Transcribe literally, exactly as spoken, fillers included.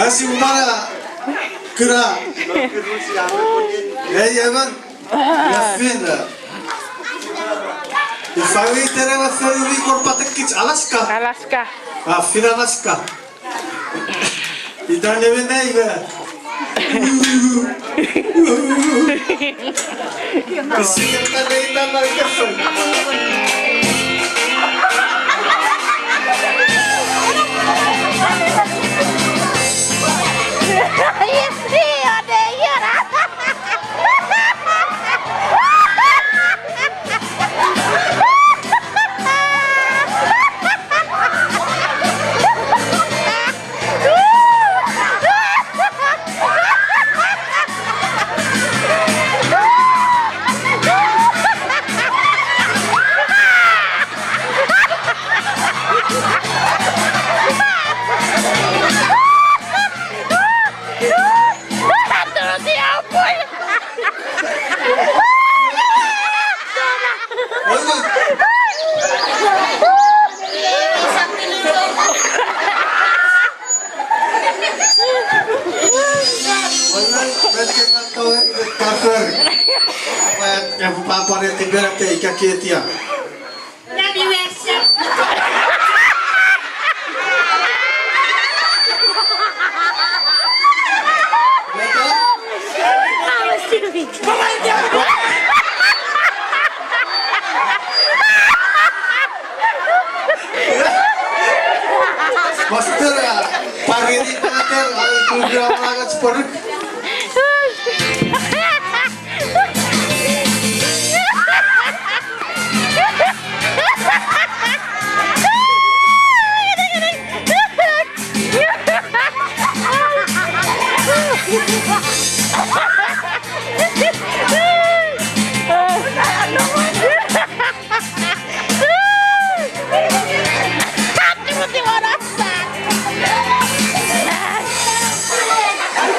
Asi mana kuna. Ei emon. Ia fin. Ifa wi tene me fori wi kor patekich Alaska. Alaska. A fin Alaska. Ita nemen nai me. Kesiket ka neita na kefel. Pastor, a, pariri pater, a, kugra mangat sporuk.